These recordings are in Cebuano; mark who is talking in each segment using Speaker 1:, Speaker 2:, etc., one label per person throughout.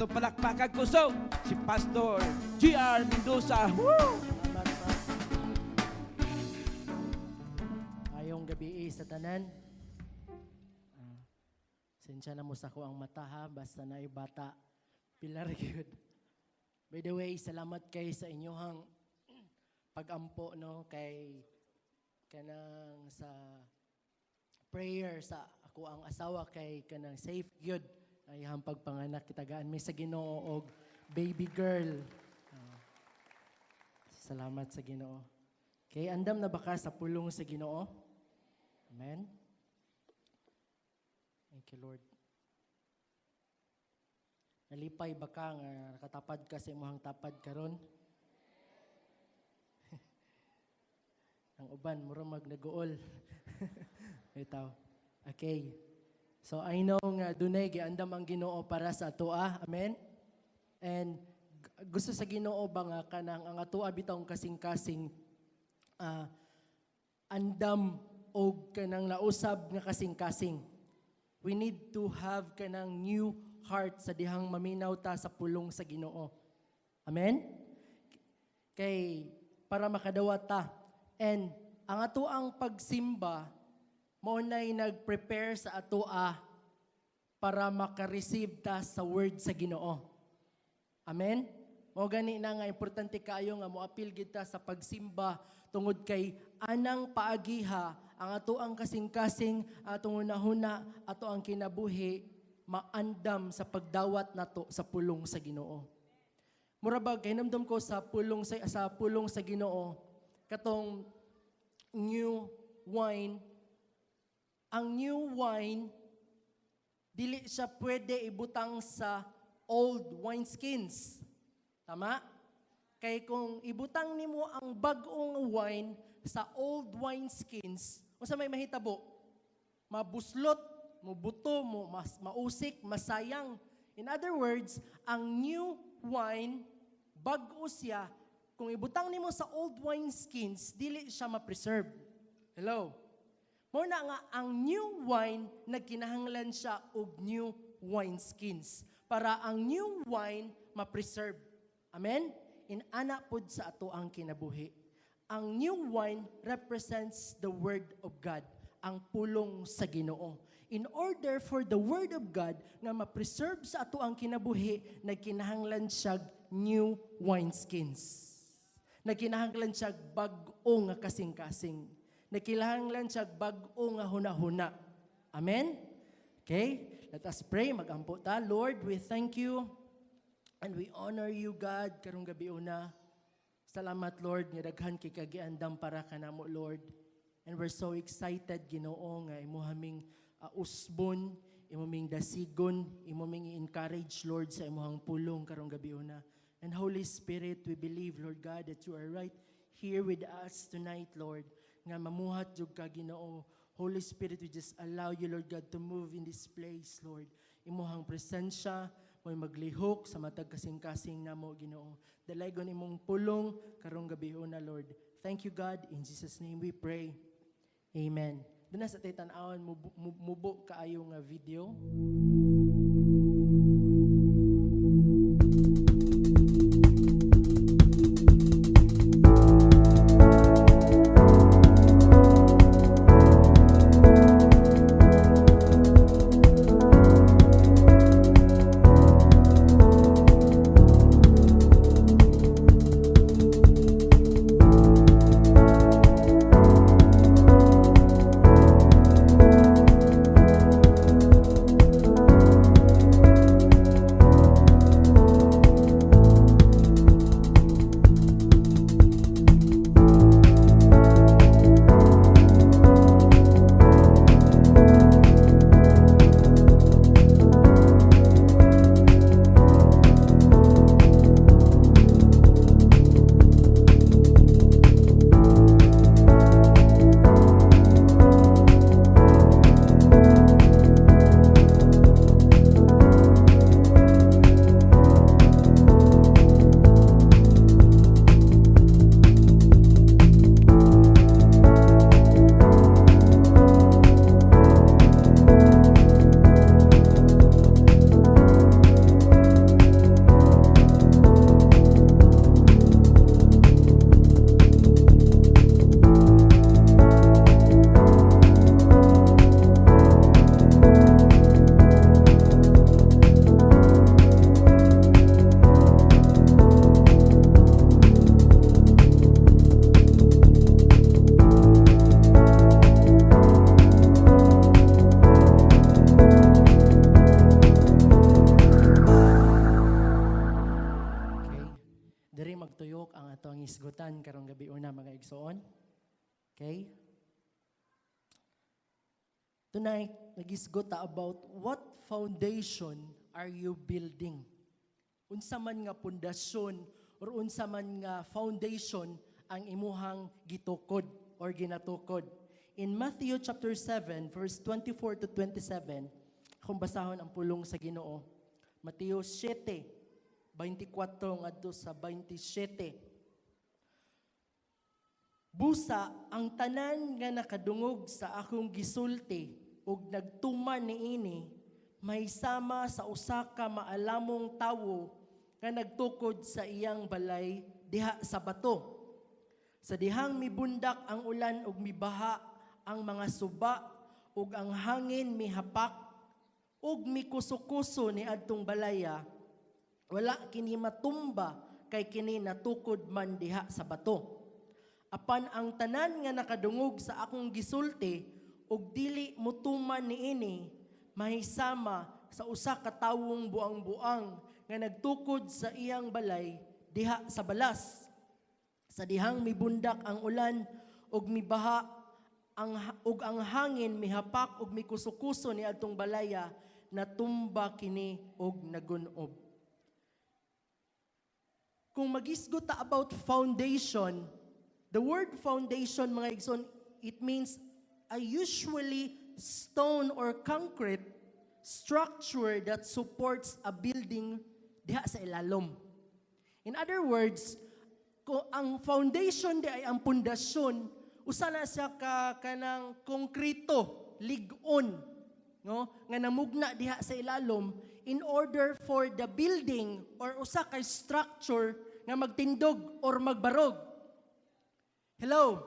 Speaker 1: Atong palakpakan kusog si Pastor G.R. Mendoza. Woo!
Speaker 2: Salamat, Pas. Maayong gabii sa tanan. Sensya na mo sa akoang mata ha, basta na bata. Pilar gyud. By the way, salamat kay sa inyohang pagampo, no, kay kanang sa prayer sa akoang asawa kay kanang safe gyud ay iyang pagpanganak. Kitagaan mi sa Ginoo og baby girl. Salamat sa Ginoo. Okay, andam na ba ka sa pulong sa Ginoo? Amen. Thank you, Lord. Nalipay ba ka nga nakatapad ka sa imong tapad karon? Ang uban mura mag naguol. Bitaw. Okay. So I know nga dunay giandam ang Ginoo para sa atoa. Amen. And gusto sa Ginoo ba nga kanang ang atoa bitawng kasing-kasing andam og kanang nausab nga kasing-kasing. We need to have kanang new heart sa dihang maminaw ta sa pulong sa Ginoo. Amen? Kay para makadawat ta. And ang ato ang pagsimba mao nay nag-prepare sa atoa para maka-receive ta sa word sa Ginoo. Amen? Mao gani na nga importante kaayo nga moapil gid ta sa pagsimba tungod kay anang paagiha ang ato ang kasing-kasing, atong hunahuna, ato ang kinabuhi maandam sa pagdawat nato sa pulong sa Ginoo. Mura ba kahinumdom ko sa pulong sa Ginoo katong new wine? Ang new wine, dili siya pwede ibutang sa old wineskins. Tama? Kay kung ibutang nimo ang bag-ong wine sa old wineskins, unsa may mahitabo? Mabuslot, mubuto, mo mas mausik, masayang. In other words, ang new wine, bag-o siya, kung ibutang nimo sa old wineskins, dili siya ma-preserve. Hello? Mao na nga ang new wine, nagkinahanglan siya og new wineskins para ang new wine ma-preserve. Amen? Inana pod sa ato ang kinabuhi. Ang new wine represents the word of God, ang pulong sa Ginoo. In order for the word of God nga ma-preserve sa ato ang kinabuhi, nagkinahanglan siya new wineskins. Nagkinahanglan siya bag-o nga kasing-kasing. Nagkinahanglan siya bag-o nga hunahuna. Amen? Okay? Let us pray. Magampo ta. Lord, we thank you and we honor you, God, karong gabiuna. Salamat, Lord, nga daghan kay kag giandam para kanamo, Lord. And we're so excited, Ginoo, nga imo haming usbon, imo ming dasigon, imo ming i-encourage, Lord, sa imuhang pulong karong gabiuna. And Holy Spirit, we believe, Lord God, that you are right here with us tonight, Lord. Nga mamuhat jud ka, Ginoo. Holy Spirit, we just allow you, Lord God, to move in this place, Lord. Imuhang presensya, mo'y maglihok sa matag kasing-kasing namo, Ginoo. Dalaygon imong pulong karong gabiuna, Lord. Thank you, God. In Jesus' name we pray. Amen. Duna sa tay tan-awon mubo kaayo nga video. pagtuyok ang ato ang hisgutan karong gabi una, mga igsoon. Okay? Tonight, nagisgot ta about what foundation are you building? Unsa man nga pundasyon or unsa man nga foundation ang imuhang gitukod or ginatukod. In Matthew chapter 7 verse 24 to 27, akong basahon ang pulong sa Ginoo. Mateo 7:24 ngadto sa 27. "Busa ang tanan nga nakadungog sa akong gisulti ug nagtuman niini may sama sa usa ka maalamong tawo nga nagtukod sa iyang balay diha sa bato. Sa dihang mibundak ang ulan ug mibaha ang mga suba ug ang hangin mihapak ug mikuso-kuso ni adtong balaya, wala kini matumba kay kini natukod man diha sa bato. Apan ang tanan nga nakadungog sa akong gisulti ug dili mutuman niini mahisama sa usa ka tawong buang-buang nga nagtukod sa iyang balay diha sa balas. Sa dihang mibundak ang ulan ug mibaha ang ug ang hangin mihapak ug mikuso-kuso ni adtong balaya, natumba kini ug nagunob." Kung magisgot ta about foundation, the word foundation, mga igsoon, it means a usually stone or concrete structure that supports a building diha sa ilalom. In other words, kung ang foundation di ay ang pundasyon, usa na siya ka kanang konkreto, lig-on, no? Nga namugna diha sa ilalom in order for the building or usa ka structure nga magtindog or magbarog. Hello?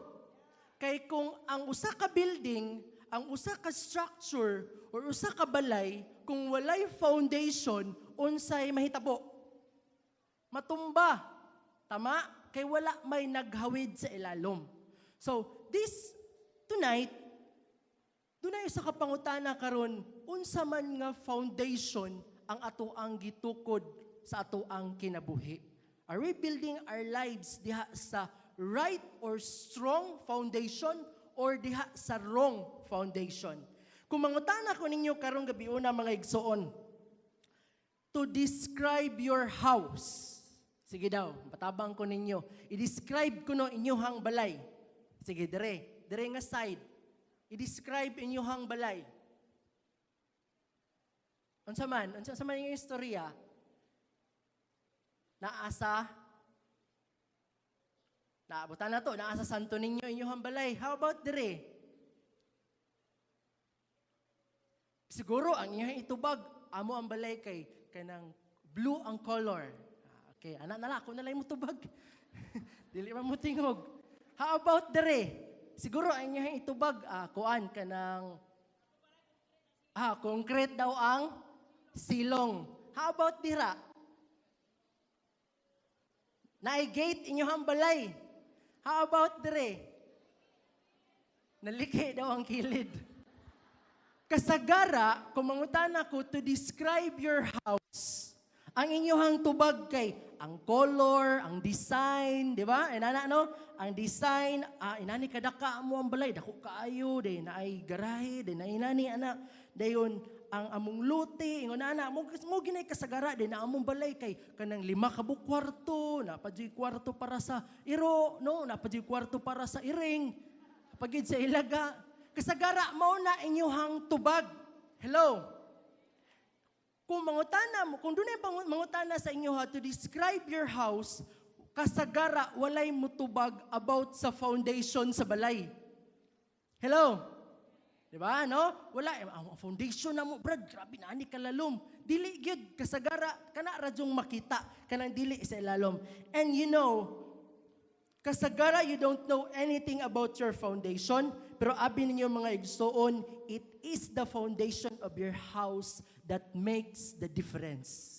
Speaker 2: Kay kung ang usa ka building, ang usa ka structure or usa ka balay, kung walay foundation, unsay mahitabo? Matumba. Tama? Kay wala may naghawid sa ilalom. So, this tonight, dunay usa ka pangutana karon, unsa man nga foundation ang ato ang gitukod sa ato ang kinabuhi? Are we building our lives diha sa right or strong foundation or diha sa wrong foundation? Kung mangutana ko ninyo karong gabi una, mga igsoon, to describe your house. Sige daw, patabang ko ninyo. I-describe ko no inyuhang balay. Sige, dire. Dire nga side. I-describe inyuhang balay. Unsa man? Unsa sa man yung istorya? Naa sa Naabutan na to, naa sa Santo Niño inyuhang balay. How about dire? Siguro ang inyong itubag, amo ang balay kay kanang blue ang color. Ah, okay, ana na lang, ako na lang mo tubag. Dili man mo tingog. How about dire? Siguro ang inyong itubag, kuan kanang concrete daw ang silong. How about dira? Naay gate inyong balay. How about dire? Naliki daw ang kilid. Kasagara, kung mangutana ko to describe your house, ang inyong tubag kay ang color, ang design, di ba? Inana no? Ang design, inani kadaka mo ang balay, dako kaayo, day naay garahe, day na inani ana. Dayon ang among lote, ingon ana, mo ginay kasagara, day na among balay kay kanang 5 ka buok kwarto, naa pa juy kwarto para sa iro, no? Naa pa juy kwarto para sa iring. Pagid sa ilaga. Kasagara mao na inyuhang tubag. Hello? Kung mangutana mo, kung dunay mangutana sa inyo ha, to describe your house, kasagara walay mutubag about sa foundation sa balay. Hello? Di ba, no? Wala, ang foundation na mo, brad, grabe na ani kalalom. Dili gyud kasagara kana ra jung makita kanang dili sa ilalom. And you know, kasagara you don't know anything about your foundation, pero abi ninyo, mga igsoon, it is the foundation of your house that makes the difference.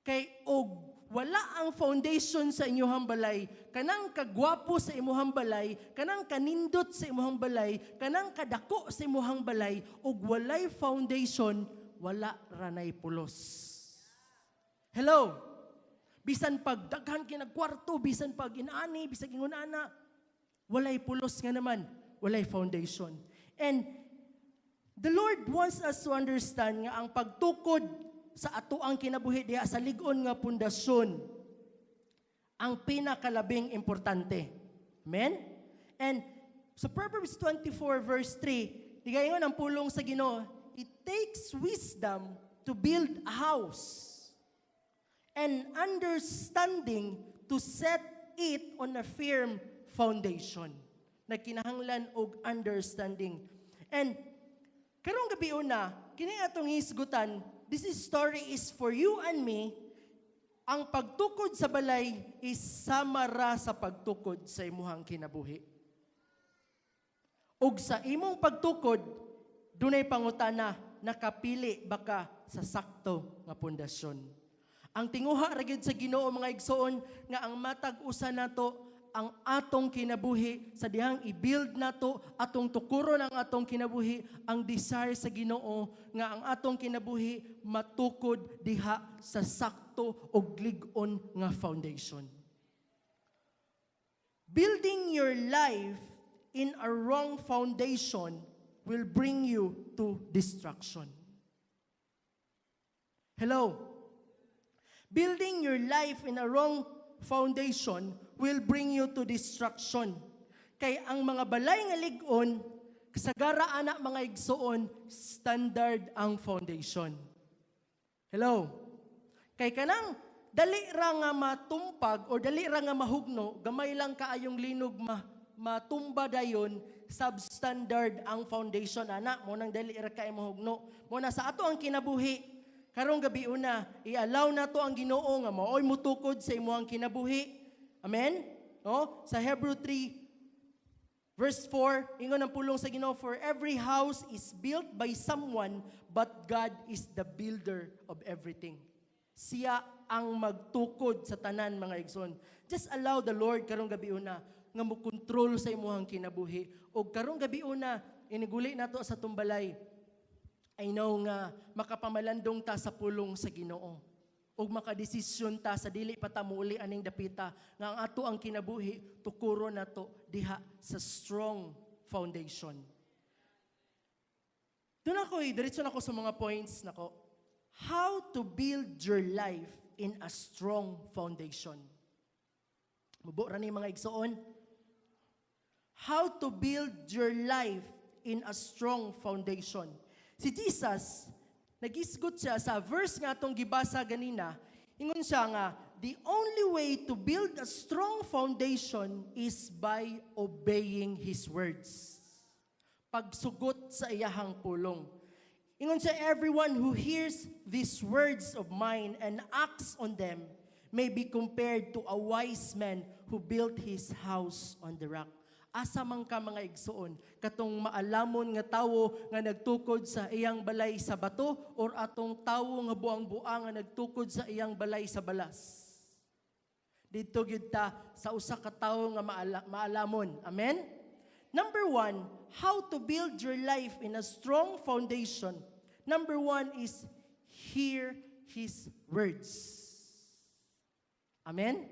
Speaker 2: Kay og wala ang foundation sa inyong balay, kanang kagwapo sa imuhang balay, kanang kanindot sa imuhang balay, kanang kadako sa imuhang balay, og walay foundation, wala ranay pulos. Hello? Bisan pag daghan kinagkwarto, bisan pag inani, bisan ingon ana, walay pulos nga naman, walay foundation. And the Lord wants us to understand nga ang pagtukod sa ato ang kinabuhi diha sa lig-on nga pundasyon ang pinakalabing importante. Amen? And sa Proverbs 24 verse 3, nigaingon ang pulong sa Ginoo, "It takes wisdom to build a house and understanding to set it on a firm foundation." Nagkinahanglan og understanding. And karong gabi una, kini atong hisgutan, this is story is for you and me. Ang pagtukod sa balay is sama ra sa pagtukod sa imuhang kinabuhi. Ug sa imong pagtukod, dunay pangutana, nakapili ba ka sa sakto nga pundasyon? Ang tinguha ra gyud sa Ginoo, mga igsoon, nga ang matag usa nato, ang atong kinabuhi sa dihang i-build nato, atong tukuron ang atong kinabuhi, ang desire sa Ginoo nga ang atong kinabuhi matukod diha sa sakto og lig-on nga foundation. Building your life in a wrong foundation will bring you to destruction. Hello? Building your life in a wrong foundation will bring you to destruction. Kay ang mga balay nga lig-on, kasagara ana, mga igsoon, standard ang foundation. Hello? Kay kanang dali ra nga matumpag or dali ra nga mahugno, gamay lang kaayong linog matumba dayon, substandard ang foundation ana mo nang dali ra kay mahugno. Mo na sa ato ang kinabuhi karong gabi una, i-allow nato ang Ginoo nga maoy mutukod sa imong kinabuhi. Amen? No? Sa Hebrew 3 verse 4, ingon ang pulong sa Ginoo, "For every house is built by someone, but God is the builder of everything." Siya ang magtukod sa tanan, mga igsoon. Just allow the Lord karong gabi una nga mo kontrol sa imuhang kinabuhi. O karong gabi una, iniguli nato sa tumbalay. I know nga makapamalandong ta sa pulong sa Ginoo. Ug makadesisyon ta sa dili pa ta muuli aning dapita nga ang ato ang kinabuhi tukuro nato diha sa strong foundation. Doon ako eh, diretso na ako sa mga points nako. How to build your life in a strong foundation. Mubo ra ni, mga igsoon. How to build your life in a strong foundation. Si Jesus, nagisgot siya sa verse nga atong gibasa ganina, ingon siya nga, the only way to build a strong foundation is by obeying His words. Pagsugot sa iyahang pulong. Ingon siya, "Everyone who hears these words of mine and acts on them may be compared to a wise man who built his house on the rock." Asa man ka, mga igsoon, katong maalamon nga tawo nga nagtukod sa iyang balay sa bato or atong tawo nga buang-buang nga nagtukod sa iyang balay sa balas? Dito gyud ta sa usa ka tawo nga maalamon. Amen? Number one, how to build your life in a strong foundation. Number one is hear His words. Amen?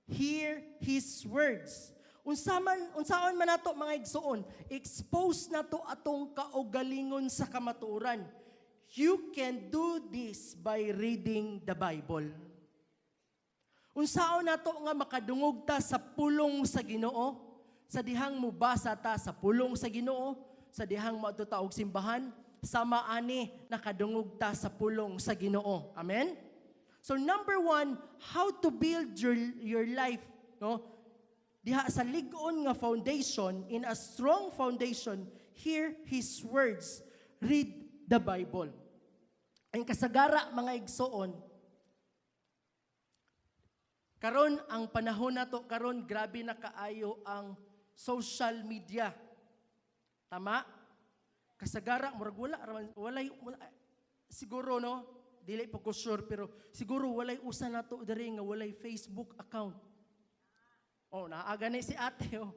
Speaker 2: Hear His words. Unsa man, unsaon man nato, mga igsoon, expose nato atong kaugalingon sa kamatuoran. You can do this by reading the Bible. Unsaon nato nga makadungog ta sa pulong sa Ginoo, sa dihang mubasa ta sa pulong sa Ginoo, sa dihang moadto ta og simbahan, sama ani nakadungog ta sa pulong sa Ginoo. Amen? So number one, how to build your life, no? Diha sa lig-on nga foundation, in a strong foundation, hear His words. Read the Bible. Ang kasagara, mga igsoon, karon ang panahon nato karon, grabe na kaayo ang social media. Tama? Kasagara murag wala ra walay wala, siguro, no, dili pa ko sure, pero siguro walay usa nato diri nga walay Facebook account. Oh, naa gani si ate oh.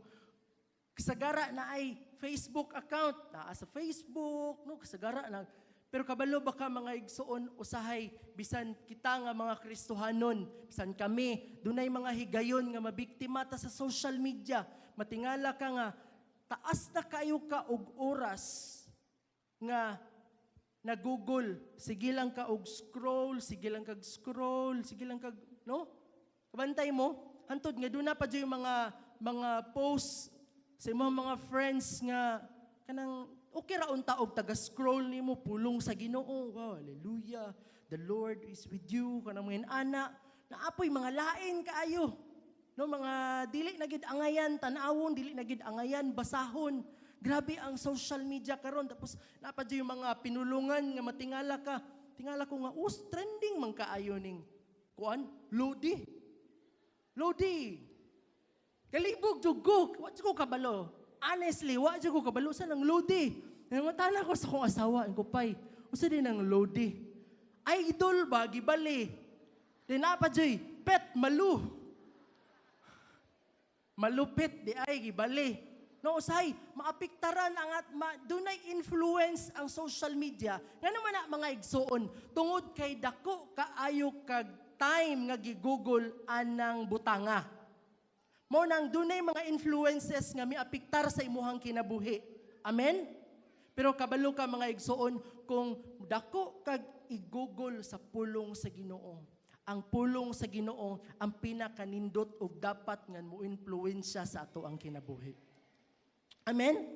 Speaker 2: Kasagara na ay Facebook account, naa sa Facebook, no, kasagara na. Pero Pero kabalo ba ka, mga igsoon, usahay bisan kita nga mga Kristohanon, bisan kami, dunay mga higayon nga mabiktima ta sa social media. Matingala ka nga taas na kayo ka og oras nga nag-Google, sige lang ka og scroll, sige lang kag scroll, sige lang kag, no? Kabantay mo, hantod nga duna pa yung mga posts sa imong mga friends nga kanang okay ra unta og taga-scroll nimo pulong sa Ginoo. Wow, hallelujah. The Lord is with you. Kanang mga ana, naapoy mga lain kaayo. No, mga dili na gid angayan tan-awon, dili na gid angayan basahon. Grabe ang social media karon. Tapos naa pa yung mga pinulungan nga matingala ka. Tingala ko nga us trending man kaayo ning kuan, lodi. Lodi. Kalibog jud ko, wa jud ko kabalo. Honestly, wa jud ko kabalo sa nang lodi. Nangutana ko sa akong asawa, ko, "Pay, unsa din ang lodi?" Idol ba gibali. Di na pa joy, pet malu. Malupit di ay gibali. No, usay maapektaran ang at ma, dunay influence ang social media. Ngano man na, mga igsoon? Tungod kay dako kaayo kag time nga gigugol anang butanga. Mo nang dunay mga influences nga miapektar sa imuhang kinabuhi. Amen? Pero kabalo ka, mga igsoon, kung dako kag igugol sa pulong sa Ginoo. Ang pulong sa Ginoo ang pinakanindot ug dapat nga mo influensya sa ato ang kinabuhi. Amen?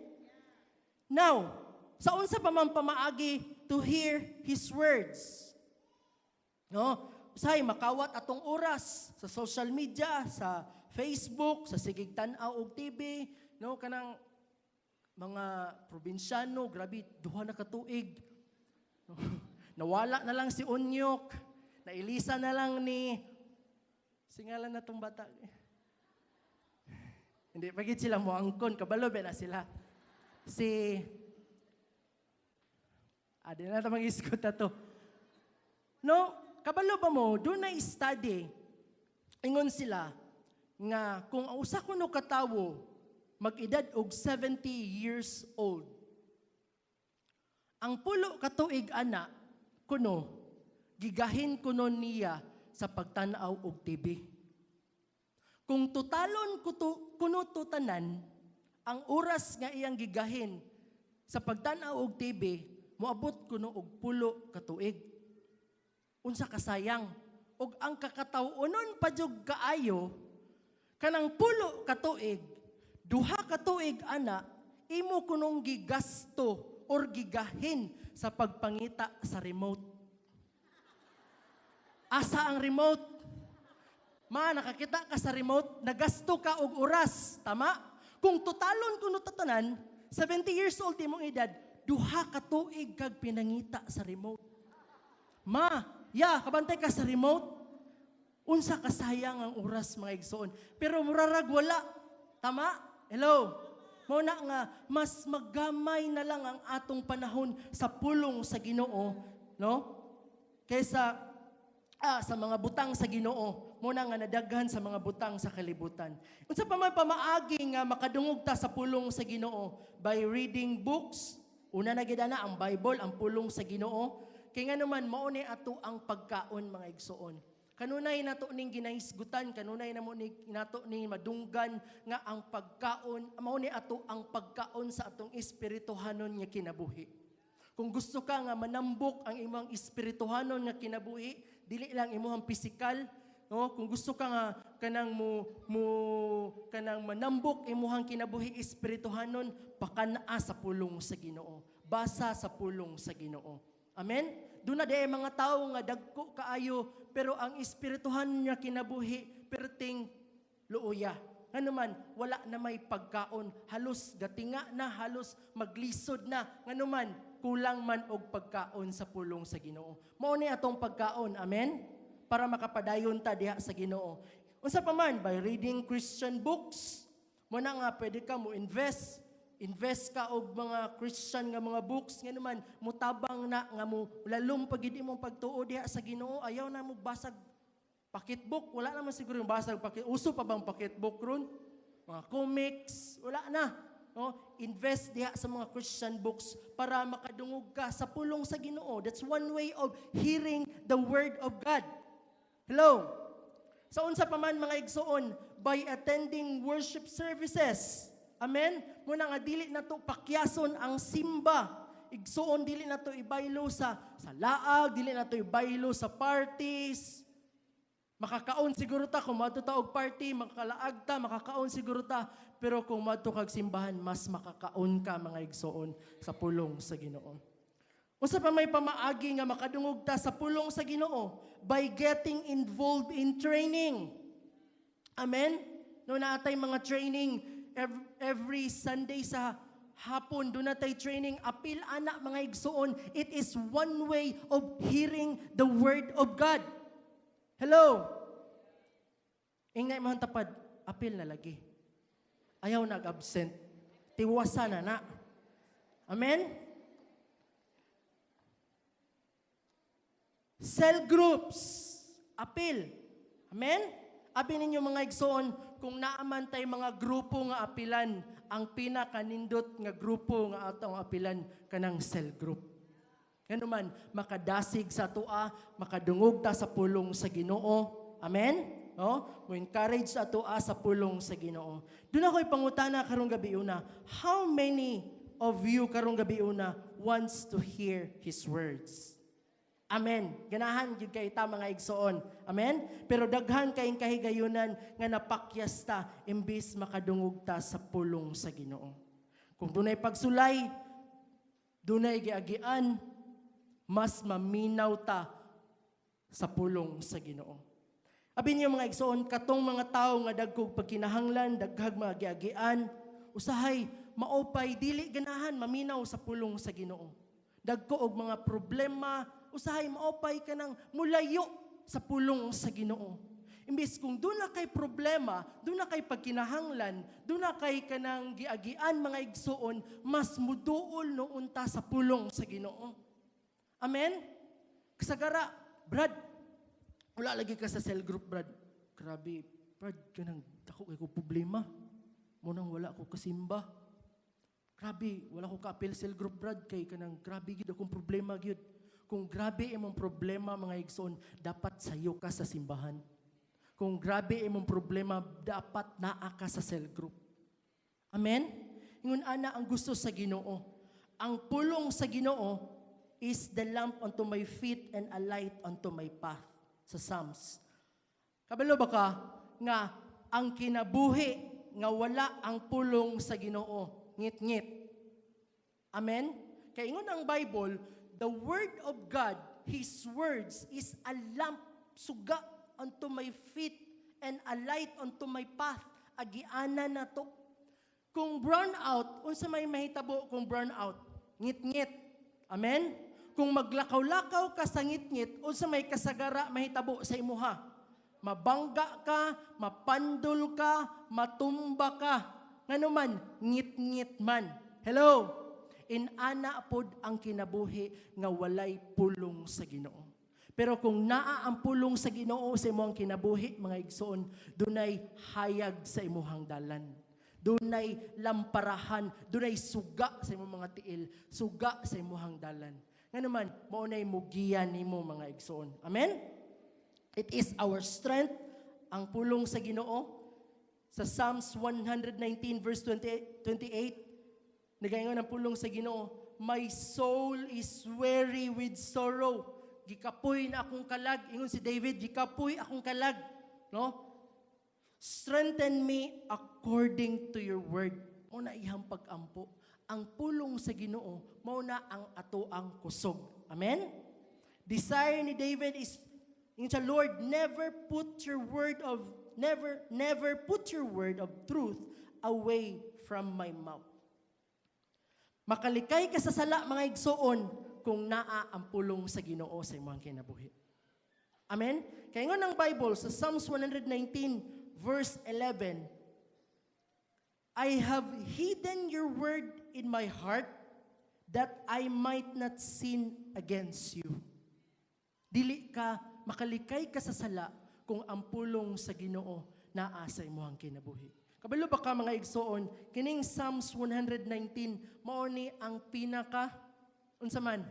Speaker 2: Now, sa unsa pa man pamaagi to hear His words? No? Say makawat atong oras sa social media, sa Facebook, sa sigig tan-aw og TV, no, kanang mga probinsyano, grabe, 2 na ka tuig. Nawala na lang si Onyok, nailisa na lang ni singalan na tong bata. Hindi pagit sila mo angkon, kabalo ba na sila. Si Ah, di na ito mag-iskot na to. No, kabalo ba mo, doon na study, ingon sila, nga kung ang usa kuno katawo mag-edad og 70 years old, ang 10 ka tuig ana kuno gigahin kuno niya sa pagtan-aw og TV. Kung totalon kuto, kuno to tanan, ang oras nga iyang gigahin sa pagtan-aw og TV, moabot kuno og 10 ka tuig. Unsa kasayang? Og ang kakataw-onon pa jud kaayo, kanang 10 ka tuig, 2 ka tuig ana imo kunong gigasto or gigahin sa pagpangita sa remote. Asa ang remote? Ma, nakakita ka sa remote, nagasto ka og oras, tama? Kung totalon kuno tatanan, 70 years old imong edad, 2 ka tuig kag pinangita sa remote. Ma, ya, kabantay ka sa remote. Unsa kasayang ang oras, mga igsoon. Pero murarag wala. Tama? Hello? Mao na nga mas magamay na lang ang atong panahon sa pulong sa Ginoo, no? Kaysa sa mga butang sa Ginoo. Mao na nga nadaghan sa mga butang sa kalibutan. Unsa pa man pamaagi nga makadungog ta sa pulong sa Ginoo? By reading books. Una na gid na ang Bible, ang pulong sa Ginoo. Kay nga naman mao ni ato ang pagkaon, mga igsoon. Kanunay nato ning ginahisgutan, kanunay na mo ni nato ning madunggan nga ang pagkaon mao ni ato ang pagkaon sa atong espirituhanon nga kinabuhi. Kung gusto ka nga manambok ang imong espirituhanon nga kinabuhi, dili lang imong pisikal, no? Kung gusto ka nga kanang mo mo kanang manambok imong kinabuhi espirituhanon, pakan-a sa pulong sa Ginoo. Basa sa pulong sa Ginoo. Amen? Doon na di mga tao nga dagko kaayo pero ang espirituhan nga kinabuhi perting luoya. Ngano man, wala na may pagkaon, halos gatinga na, halos maglisod na. Ngano man, kulang man og pagkaon sa pulong sa Ginoo. Mao ni atong pagkaon, amen? Para makapadayon ta diha sa Ginoo. Unsa pa man, by reading Christian books. Mo na nga pwede ka mo invest invest ka og mga Christian nga mga books, nga naman mutabang na nga mo lalom pagid imong pagtuo diha sa Ginoo. Ayaw na mo basag pocketbook. Wala naman siguro yung basag pocket. Uso pa bang pocketbook ron? Mga comics, wala na. No? Invest diha sa mga Christian books para makadungog ka sa pulong sa Ginoo. That's one way of hearing the word of God. Hello? Sa unsa pa man, mga igsoon, by attending worship services. Amen? Muna nga dili na to pakyason ang simba. Igsoon, dili na to ibaylo sa laag, dili na to ibaylo sa parties. Makakaon siguro ta kung moadto ta og party, makakalaag ta, makakaon siguro ta. Pero kung moadto kag simbahan, mas makakaon ka, mga igsoon, sa pulong sa Ginoo. Unsa pa may pamaagi nga makadungog ta sa pulong sa Ginoo? By getting involved in training. Amen? No, naa tay mga training every Sunday sa hapon, duna tay training. Apil ana, mga igsoon. It is one way of hearing the word of God. Hello? Ingna imong tapad, apil na lagi. Ayaw nag-absent. Tiwasa na na. Amen? Cell groups. Apil. Amen? Abi ninyo, mga igsoon, kung naaman tay mga grupo nga apilan, ang pinakanindot nga grupo nga atong apilan kanang cell group. Ngano man, makadasig sa atoa, makadungog ta sa pulong sa Ginoo. Amen? No? Mo encourage sa atoa sa pulong sa Ginoo. Duna ko'y pangutana karong gabi una, how many of you karong gabi una wants to hear His words? Amen. Ganahan gyud kay ta, mga igsoon. Amen. Pero daghan kayong kahigayunan nga napakyas ta imbis makadungog ta sa pulong sa Ginoo. Kung dunay pagsulay, dunay giagian, mas maminaw ta sa pulong sa Ginoo. Abi niyo, mga igsoon, katong mga tawo nga dagkog pagkinahanglan, daghag mga giagian, usahay maopay dili ganahan maminaw sa pulong sa Ginoo. Dagko og mga problema, usahay maopay kanang mulayo sa pulong sa Ginoo. Imbis kung duna kay problema, duna kay pagkinahanglan, duna kay kanang giagian, mga igsoon, mas muduol noon ta sa pulong sa Ginoo. Amen? Kasagara, Brad, wala lagi ka sa cell group, Brad. Grabe, Brad, kanang dako kay ko problema. Munang wala ko kasimba. Grabe, wala ko ka-apil cell group, Brad, kay kanang grabe gid akong problema gyud. Kung grabe imong problema, mga igsoon, dapat sayo ka sa simbahan. Kung grabe imong problema, dapat naa ka sa cell group. Amen? Ingon ana ang gusto sa Ginoo. Ang pulong sa Ginoo is the lamp unto my feet and a light unto my path sa Psalms. Kabalo ba ka nga ang kinabuhi nga wala ang pulong sa Ginoo, ngit-ngit? Amen? Kay ingon ang Bible, the word of God, His words is a lamp, suga, unto my feet and a light unto my path. Agianan na to. Kung brown out, unsa may mahitabo kung brown out? Ngit-ngit. Amen? Kung maglakaw-lakaw ka sa ngit-ngit, unsa may kasagara mahitabo sa imuha? Mabangga ka, mapandol ka, matumba ka. Ngano man, ngit-ngit man. Hello? Inana pod ang kinabuhi nga walay pulong sa Ginoo. Pero kung naa ang pulong sa Ginoo sa imong kinabuhi, mga igsoon, dunay hayag sa imuhang dalan. Dunay lamparahan, dunay suga sa imong mga tiil, suga sa imuhang dalan. Ngano man, mao nay mugiya nimo, mga igsoon. Amen? It is our strength, ang pulong sa Ginoo. Sa Psalms 119 verse 28, nagaingon ang pulong sa Ginoo, "My soul is weary with sorrow." Gikapoy na akong kalag. Ingon si David, "Gikapoy akong kalag." No? "Strengthen me according to your word." Mao na iyang pag-ampo. Ang pulong sa Ginoo, mao na ang atoang kusog. Amen? Desire ni David is, ingon siya, "Lord, never put your word of truth away from my mouth." Makalikay ka sa sala, mga igsoon, kung naa ang pulong sa Ginoo sa imong kinabuhi. Amen? Kaya ingon ang Bible sa Psalms 119 verse 11, "I have hidden your word in my heart that I might not sin against you." Dili ka makalikay ka sa sala kung ang pulong sa Ginoo naa sa imong kinabuhi. Kabalo ba ka, mga igsoon, kining Psalms 119 mao ni ang pinaka unsa man,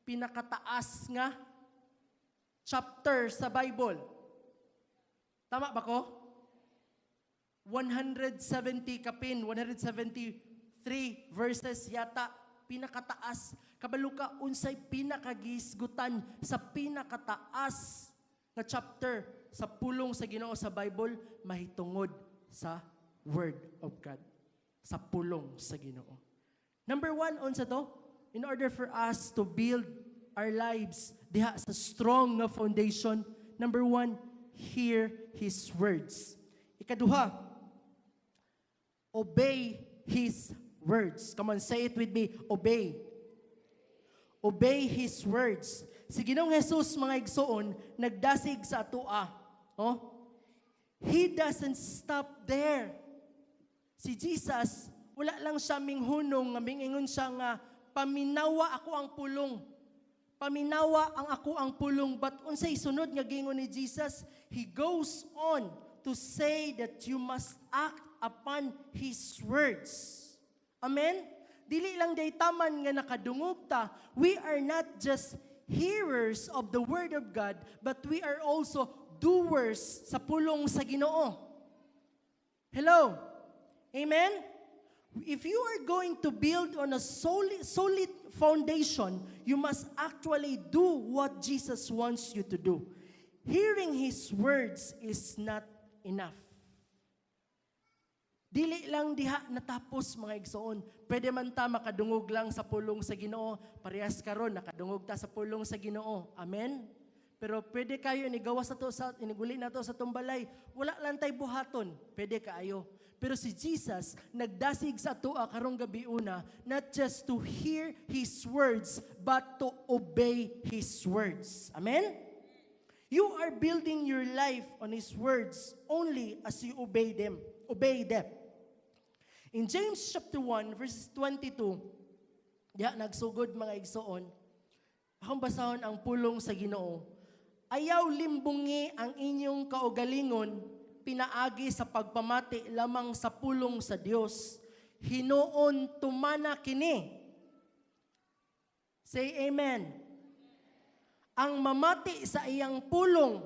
Speaker 2: pinakataas nga chapter sa Bible. Tama ba ko? 170 kapin, 173 verses yata, pinakataas. Kabalo ka unsay pinakagisgutan sa pinakataas nga chapter sa pulong sa Ginoo sa Bible? Mahitungod sa Word of God, sa pulong sa Ginoo. Number one, unsa to? In order for us to build our lives diha sa strong nga foundation, number one, hear His words. Ikaduha, obey His words. Come on, say it with me, obey. Obey His words. Si Ginoong Jesus, mga igsoon, nagdasig sa atoa. Oh? He doesn't stop there. Si Jesus, wala lang siya minghunong nga mingingon siya nga paminawa ako ang pulong. Paminawa ang ako ang pulong, but unsay sunod nga gingon ni Jesus? He goes on to say that you must act upon His words. Amen? Dili lang day taman nga nakadungog ta. We are not just hearers of the word of God, but we are also doers sa pulong sa Ginoo. Hello? Amen? If you are going to build on a solid foundation, you must actually do what Jesus wants you to do. Hearing His words is not enough. Dili lang diha natapos, mga igsoon. Pwede man ta makadungog lang sa pulong sa Ginoo. Parehas karon nakadungog ta sa pulong sa Ginoo. Amen. Pero pwede kayo inigawas na to sa iniguli na to sa tumbalay. Wala lang tay buhaton. Pwede kaayo. Pero si Jesus nagdasig sa atoa karong gabi una, not just to hear His words but to obey His words. Amen? You are building your life on His words only as you obey them. Obey them. In James chapter 1 verses 22, diha nagsugod, mga igsoon, akong basahon ang pulong sa Ginoo. "Ayaw limbungi ang inyong kaugalingon pinaagi sa pagpamati lamang sa pulong sa Dios. Hinuon tumana kini." Say amen. "Ang mamati sa iyang pulong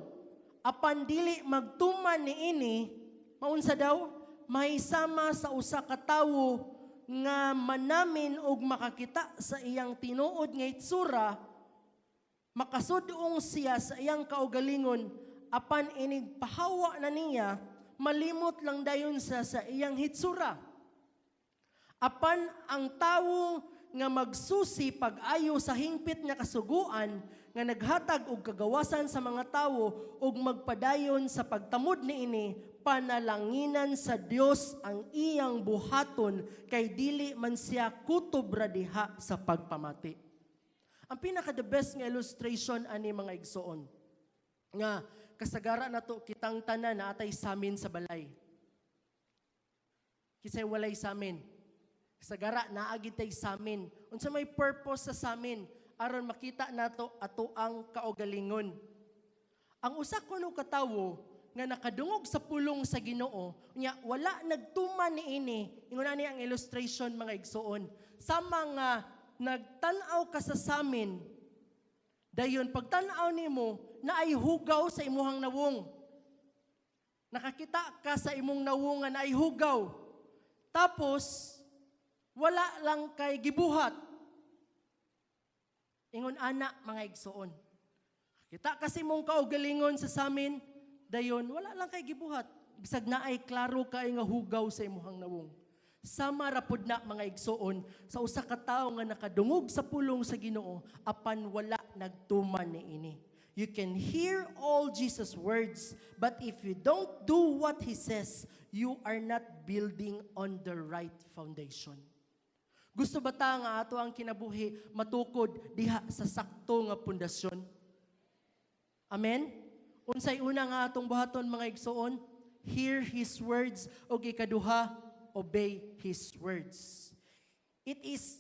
Speaker 2: apan dili magtuman niini, maunsa daw? May sama sa usa ka tawo nga manamin og makakita sa iyang tinuod nga itsura. Makasudong siya sa iyang kaugalingon, apan inig pahawa na niya, malimot lang dayon sa iyang hitsura. Apan ang tawo nga magsusi pag-ayo sa hingpit nga kasuguan nga naghatag og kagawasan sa mga tawo ug magpadayon sa pagtamod niini, panalanginan sa Dios ang iyang buhaton kay dili man siya kutob ra diha sa pagpamati." Ang pinaka the best nga illustration ani, mga igsoon, nga kasagara nato kitang tanan na atay samin sa balay. Kisay walay samin? Kasagara naa gyud tay samin. Unsa may purpose sa samin? Aron makita nato ato ang kaugalingon. Ang usa kuno ka tawo nga nakadungog sa pulong sa Ginoo, nya wala nagtuman niini, ingon ani ang illustration, mga igsoon. Sama nga nagtan-aw ka sa samin, dayon pagtan-aw nimo naay hugaw sa imuhang nawong. Nakakita ka sa imong nawong nga naay hugaw. Tapos wala lang kay gibuhat. Ingon ana, mga igsoon. Kita kasi mong kaugalingon sa samin, dayon wala lang kay gibuhat. Bisag naay klaro kay nga hugaw sa imuhang nawong. Sama ra pod na, mga igsoon, sa usa ka tawo nga nakadungog sa pulong sa Ginoo apan wala nagtuman niini. You can hear all Jesus' words, but if you don't do what He says, you are not building on the right foundation. Gusto ba ta nga ato ang kinabuhi matukod diha sa sakto nga pundasyon? Amen? Unsay una nga atong buhaton, mga igsoon? Hear His words ug ikaduha, obey His words. It is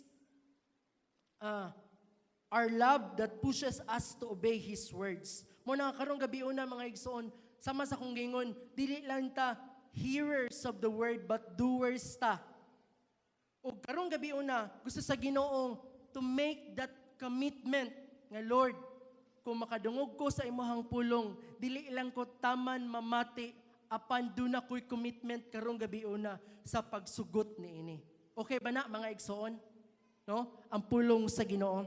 Speaker 2: our love that pushes us to obey His words. Mao na karong gabi una, mga igsoon, sama sa kong gingon, dili lang ta hearers of the word but doers ta. O karong gabi una, gusto sa Ginoo to make that commitment nga, "Lord, kung makadungog ko sa imuhang pulong, dili lang ko taman mamati, apan duna ko'y commitment karong gabi una sa pagsugot niini." Okay ba na, mga igsoon? No? Ang pulong sa Ginoo.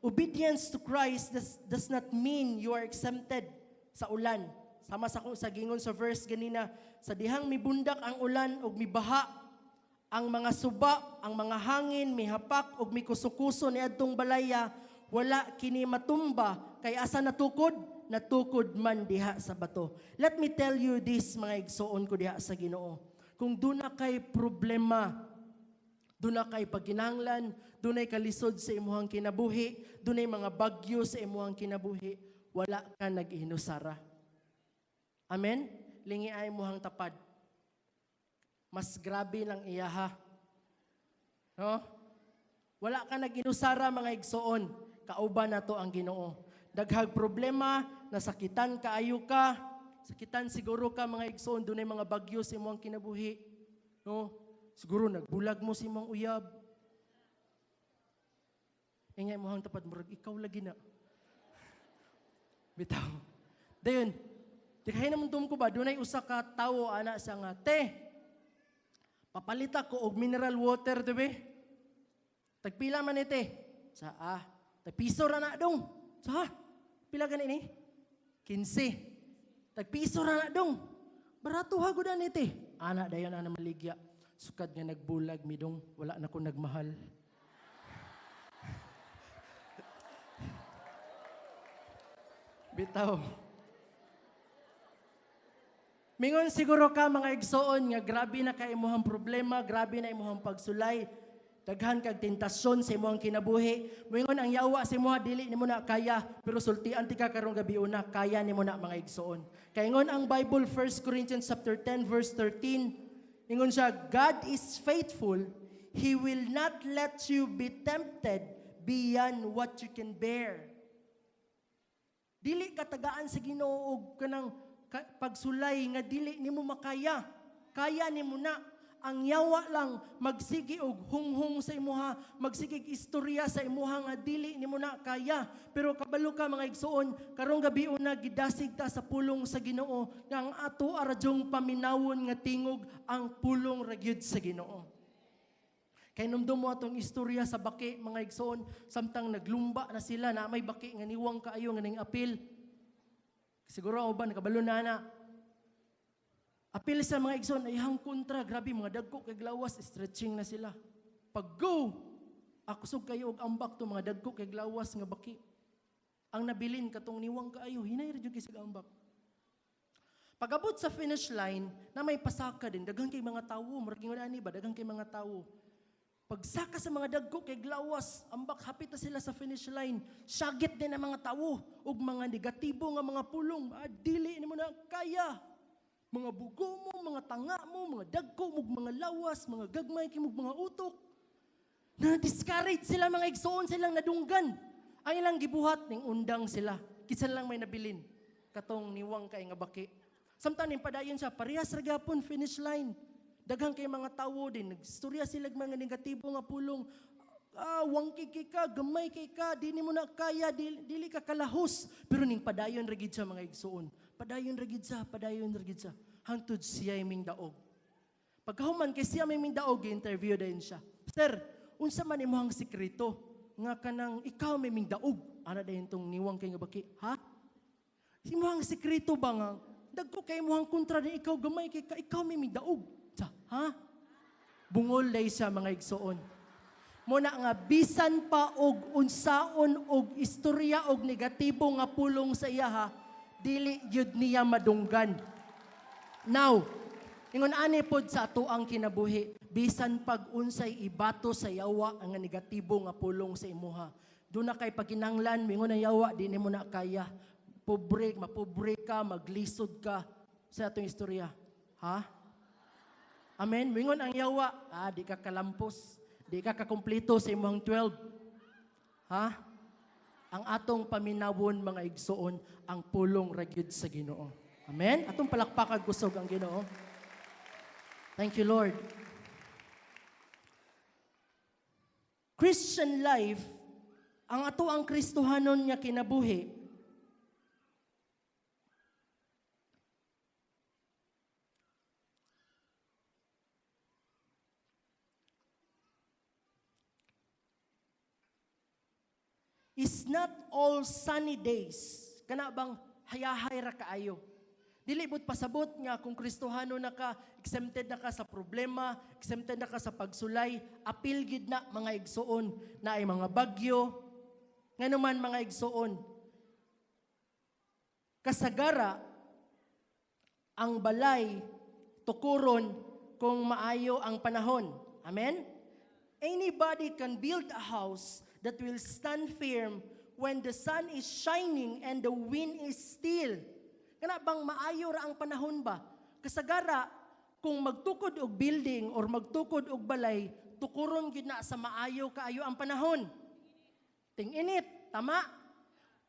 Speaker 2: Obedience to Christ does not mean you are exempted sa ulan. Sama sa gingon sa verse ganina, sa dihang mibundak ang ulan ug mibaha, ang mga suba, ang mga hangin, mihapak ug mikusukuso niadtong balaya, wala kini matumba kay asa natukod? Natukod man diha sa bato. Let me tell you this, mga igsoon ko diha sa Ginoo. Kung duna kay problema, duna kay pagkinahanglan, dunay kalisod sa imuhang kinabuhi, dunay mga bagyo sa imuhang kinabuhi, wala ka nag-inusara. Amen? Lingi ay imuhang tapad. Mas grabe lang iyaha. No? Wala ka nag-inusara, mga igsoon. Kauban nato ang Ginoo. Daghag problema, nasakitan kaayo ka, sakitan siguro ka, mga igsoon, dunay mga bagyo sa imong kinabuhi. No? Siguro nagbulag mo sa imong uyab. Ingay mo hang tapad, murag ikaw lagi na. Bitaw. Dayon, di kaya naman ko ba, dunay usa ka tawo ana sa nga, "Te, papalita ko og mineral water, dibe? Tagpila man ite?" Sa "Tagpiso ra na dong." Sa "Pila gani ni?" "15." "Tagpiso ra na dong. Barato ha gud ani, te." Ana dayon ana maligya. "Sukad nga nagbulag mi dong, wala na ko nagmahal." Bitaw. Mingon siguro ka, mga igsoon, nga grabe na ka imuhang problema, grabe na imuhang pagsulay. Daghan kag tentasyon sa imuhang kinabuhi. Moingon ang yawa sa imuha, dili nimo na kaya, pero sultian ti ka karong gabi una, kaya nimo na, mga igsoon. Kay ingon ang Bible, 1 Corinthians chapter 10 verse 13, ingon siya, "God is faithful, He will not let you be tempted beyond what you can bear." Dili ka tagaan sa Ginoo og kanang pagsulay nga dili nimo makaya. Kaya nimo na. Ang yawa lang magsigi og hunghong sa imuha, magsigi istorya sa imuha nga dili nimo na kaya. Pero kabalo ka, mga igsoon, karong gabi una gidasig ta sa pulong sa Ginoo nga ang ato aradyong paminawon nga tingog ang pulong ra gyud sa Ginoo. Kay numdum mo atong istorya sa baki, mga igsoon, samtang naglumba na sila na may baki nga niwang kaayo nga ning apil. Siguro ang uban nakabalo na na. Apil sa mga igsoon, ay hang kontra, grabe mga dagko kay glawas, stretching na sila. Pag go, akusog kayo og ambak to mga dagko kay glawas nga baki. Ang nabilin katong niwang kaayo, hinay ra jud kay sa ambak. Pagabot sa finish line, na may pasaka din, daghan kay mga tawo, murag ingon ani ba, daghan kay mga tawo. Pagsaka sa mga dagko kay glawas, ambak hapit na sila sa finish line. Syagit din ang mga tawo ug mga negatibo nga mga pulong. "Ah, dili nimo na kaya. Mga bugo mo, mga tanga mo, mga dagko mo, mga lawas, mga gagmay kay mo mga utok." Na discourage sila, mga igsoon, silang nadunggan. Ang ilang gibuhat ning undang sila. Kinsa lang may nabilin? Katong niwang kay nga baki. Samtang ning padayon siya, parehas ra gyapon finish line. Daghan kay mga tawo din, nagstorya sila mga negatibo nga pulong. "Ah, wangki kay ka, gamay kay ka, di nimo na kaya, dili ka kalahos." Pero ning padayon ra gid siya, mga igsoon. Padayon ra gid siya, padayon ra gid siya. Hangtod siya ming daog. Pagkahuman kay siya may ming daog, interview din siya. "Sir, unsa man imong sikreto nga kanang ikaw may ming daog?" Ana dayon tong niwang kay nga baki. "Ha? Imong sikreto ba nga dagko kay imong kontra din ikaw gamay kay ka, ikaw may ming daog?" Sa, "Ha?" Bungol day siya, mga igsoon. Muna nga bisan pa og unsaon og istorya og negatibo nga pulong sa iya ha, dili yud niya madunggan. Now, ingon ani pod sa ato ang kinabuhi, bisan pag unsay ibato sa yawa ang negatibo nga pulong sa imuha. Duna kay paginanglan, mingon ang yawa, di nimo na kaya. Pobre, mapobre ka, maglisod ka sa atong istorya. Ha? Amen? Mingon ang yawa, "Ah, di ka kalampos, di ka kakumpleto sa imong 12." Ha? Ang atong paminawon, mga igsoon, ang pulong ra gyud sa Ginoo. Amen? Atong palakpakag kusog ang Ginoo. Thank you, Lord. Christian life, ang ato ang Kristohanon nga kinabuhi, is not all sunny days. Kana bang hayahay ra kaayo. Dili bud pasabot nga kung Kristohano na ka, exempted na ka sa problema, exempted na ka sa pagsulay, apil gid na, mga igsuon, na ay mga bagyo. Nganuman, mga igsuon, kasagara ang balay tukuron kung maayo ang panahon. Amen? Anybody can build a house that will stand firm when the sun is shining and the wind is still. Kana bang maayo ra ang panahon ba? Kasagara, kung magtukod og building or magtukod og balay, tukuron gyud na sa maayo kaayo ang panahon. Ting-init, tama?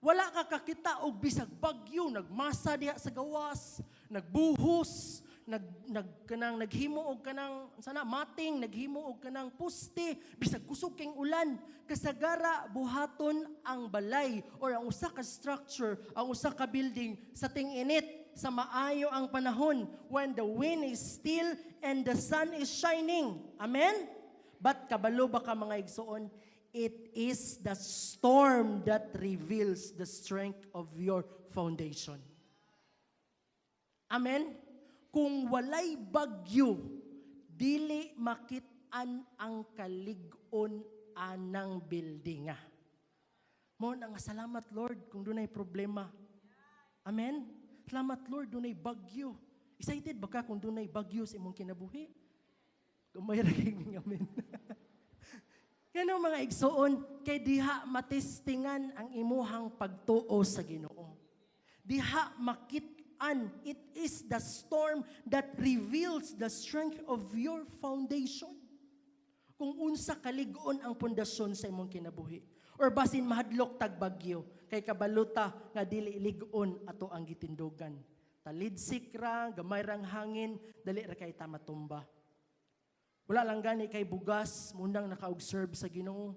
Speaker 2: Wala ka kakita og bisag bagyo, nagmasa diha sa gawas, nagbuhos, nag nag kanang naghimo og kanang sana mating, naghimo og kanang puste, bisag kusog king ulan. Kasagara buhaton ang balay or ang usa ka structure, ang usa ka building sa ting-init, sa maayo ang panahon, when the wind is still and the sun is shining. Amen? But kabalo ba ka, mga igsoon, it is the storm that reveals the strength of your foundation. Amen? Kung walay bagyo, dili makit-an ang kalig-on anang building. Mo na nga salamat, Lord, kung dunay problema. Amen? Salamat, Lord, dunay bagyo. Excited ba ka kung dunay bagyo sa imong kinabuhi? Gamay ra kay amen. Ngano, mga igsuon, kay diha matestingan ang imuhang pagtuo sa Ginoo. Diha makit-an, it is the storm that reveals the strength of your foundation. Kung unsa kalig-on ang pundasyon sa imong kinabuhi. Or basin mahadlok tag bagyo, kay kabaluta nga dili lig-on ato ang gitindugan. Talidsik ra, gamay rang hangin, dali ra kay ta matumba. Wala lang gani kay bugas, mundang naka-observe sa Ginoo.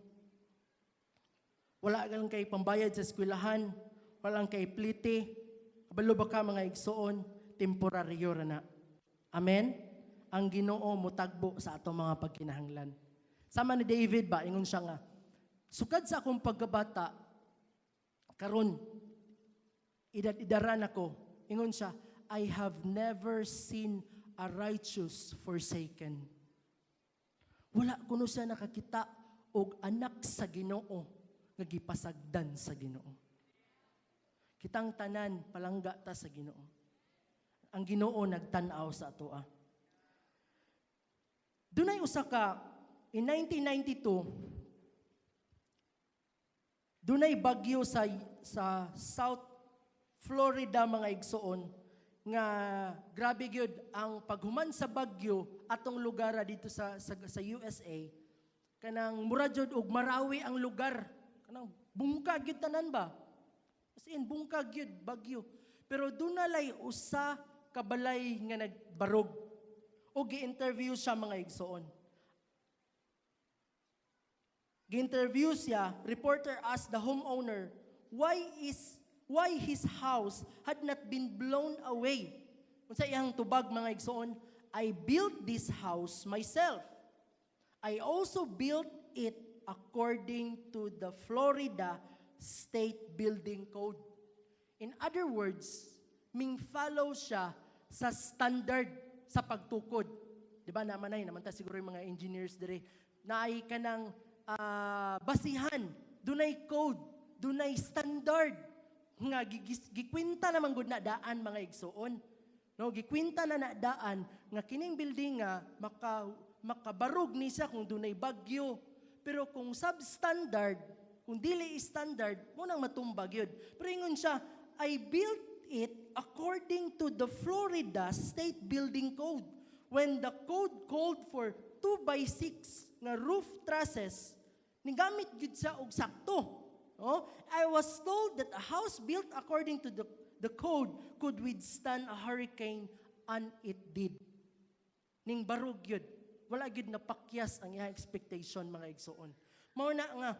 Speaker 2: Wala lang kay pambayad sa eskwelahan, wala lang kay plite. Kabalo ba ka, mga igsoon, temporaryo ra na. Amen? Ang Ginoo mutagbo sa atong mga pagkinahanglan. Sama ni David ba, ingon siya nga, "Sukad sa akong pagkabata, karon edad-edaran ako," ingon siya, "I have never seen a righteous forsaken." Wala kuno siya nakakita og anak sa Ginoo nga gipasagdan sa Ginoo. Kitang tanan palangga ta sa Ginoo. Ang Ginoo nagtan-aw sa atoa. Dunay usa ka in 1992, dunay bagyo sa South Florida, mga igsoon, nga grabe gyud ang paghuman sa bagyo atong lugar dito sa USA, kanang mura jud og Marawi ang lugar, kanang bungkag gyud tanan ba, as in bungkag gyud bagyo. Pero dunalay usa ka balay nga nagbarog o gi-interview siya, mga igsoon. Gi-interview siya. Reporter asked the homeowner why his house had not been blown away. Unsa iyang tubag, mga igsoon? "I built this house myself. I also built it according to the Florida State Building Code." In other words, ming follow siya sa standard sa pagtukod. Di ba naman ay, naman ta siguro yung mga engineers dire, naay kanang basihan, dunay code, dunay standard nga gikwinta naman gud na daan, mga igsoon. No, gikwinta na na daan nga kining building nga makabarog ni siya kung dunay bagyo. Pero kung substandard, kung dili standard, mo nang matumba gyud. Pero ingon siya, "I built it according to the Florida State Building Code." When the code called for 2 by 6 nga roof trusses, nigamit gyud siya og sakto. No? "I was told that a house built according to the code could withstand a hurricane, and it did." Ning barog yun. Wala gyud napakyas ang iyang expectation, mga igsoon. Mao na nga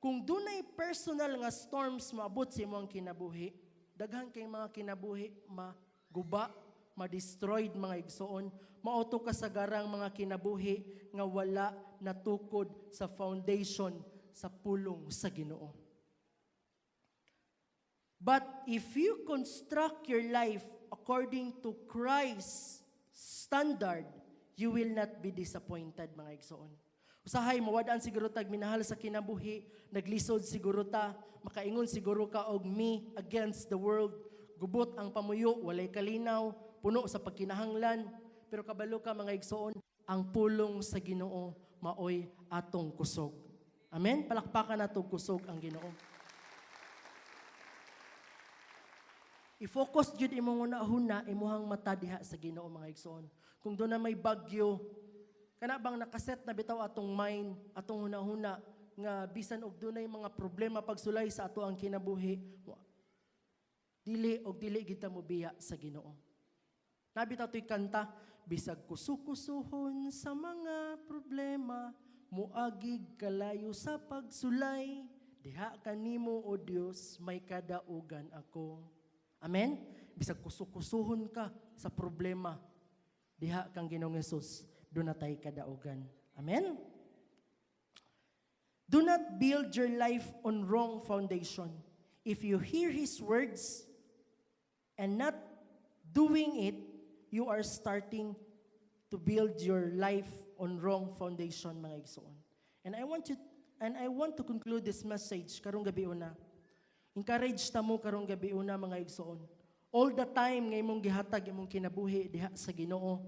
Speaker 2: kung dunay personal nga storms moabot sa imong kinabuhi, daghan kay mga kinabuhi maguba, ma-destroyed, mga igsoon. Mao to kasagarang mga kinabuhi nga wala natukod sa foundation sa pulong sa Ginoo. But if you construct your life according to Christ's standard, you will not be disappointed, mga igsoon. Usahay, mawadaan siguro tag minahal sa kinabuhi, naglisod siguro ta, makaingon siguro ka og me against the world, gubot ang pamuyo, walay kalinaw, puno sa pagkinahanglan. Pero kabalo ka, mga igsoon, ang pulong sa Ginoo maoy atong kusog. Amen? Palakpakan nato kusog ang Ginoo. I-focus jud imong una-huna, imuhang mata diha sa Ginoo, mga igsoon. Kung doon na may bagyo, kana bang nakaset na bitaw atong mind, atong hunahuna nga bisan og dunay mga problema pagsulay sa ato ang kinabuhi, dili og dili kita mobiya sa Ginoo. Nabitaw to'y kanta, bisag kusukusuhon sa mga problema, muagig kalayo sa pagsulay, diha kanimo, O Dios, may kadaugan ako. Amen? Bisag kusukusuhon ka sa problema, diha kang Ginoong Hesus, doon na tayo kadaugan. Amen? Do not build your life on wrong foundation. If you hear His words and not doing it, you are starting to build your life on wrong foundation, mga igsoon. And I want to conclude this message karong gabi una. Encourage ta mo karong gabi una, mga igsoon. All the time nga imong gihatag imong kinabuhi diha sa Ginoo,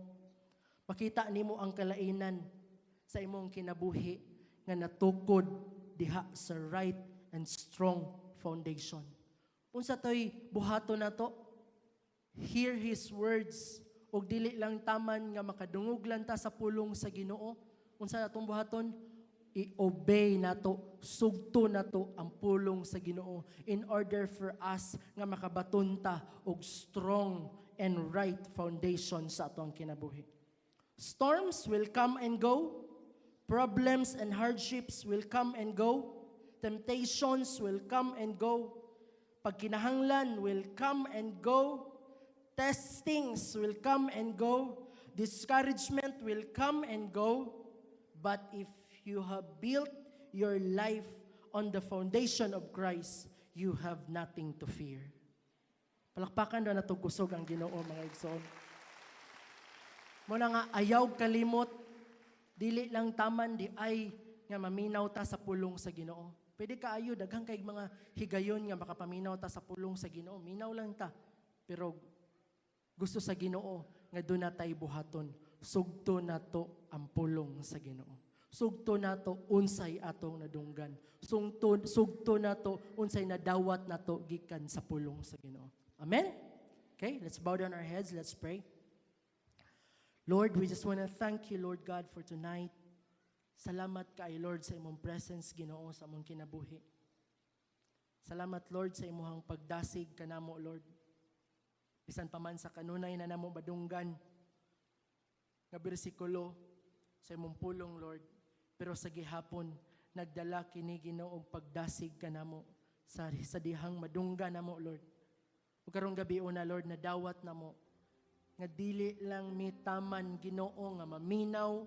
Speaker 2: makita nimo ang kalainan sa imong kinabuhi nga natukod diha sa right and strong foundation. Unsa toy buhaton nato? Hear His words ug dili lang taman nga makadungog lang ta sa pulong sa Ginoo. Unsa atong buhaton? I-obey nato, sugto nato ang pulong sa Ginoo in order for us nga makabaton ta og strong and right foundation sa atong kinabuhi. Storms will come and go. Problems and hardships will come and go. Temptations will come and go. Pagkinahanglan will come and go. Testings will come and go. Discouragement will come and go. But if you have built your life on the foundation of Christ, you have nothing to fear. Palakpakan na nato kusog ang Ginoo, mga igsoon. Muna nga ayaw kalimot, dili lang taman di ay nga maminaw ta sa pulong sa Ginoo. Pwede kaayo daghan kay mga higayon nga makapaminaw ta sa pulong sa Ginoo. Minaw lang ta. Pero gusto sa Ginoo nga doon na tay buhaton. Sugto nato ang pulong sa Ginoo. Sugto nato unsay atong nadunggan. Sugto nato unsay nadawat nato gikan sa pulong sa Ginoo. Amen? Okay, let's bow down our heads. Let's pray. Lord, we just want to thank you, Lord God, for tonight. Salamat kay Lord sa imong presence, Ginoo, sa among kinabuhi. Salamat, Lord, sa imong pagdasig kanamo, Lord. Bisan pa man sa kanunay na namo madunggan nga bersikulo sa imong pulong, Lord. Pero sa gihapon, nagdala kini, Ginoo, og pagdasig kanamo sa dihang madunggan namo, Lord. Ug karong gabi una, Lord, nadawat namo nga dili lang mi taman, Ginoo, nga maminaw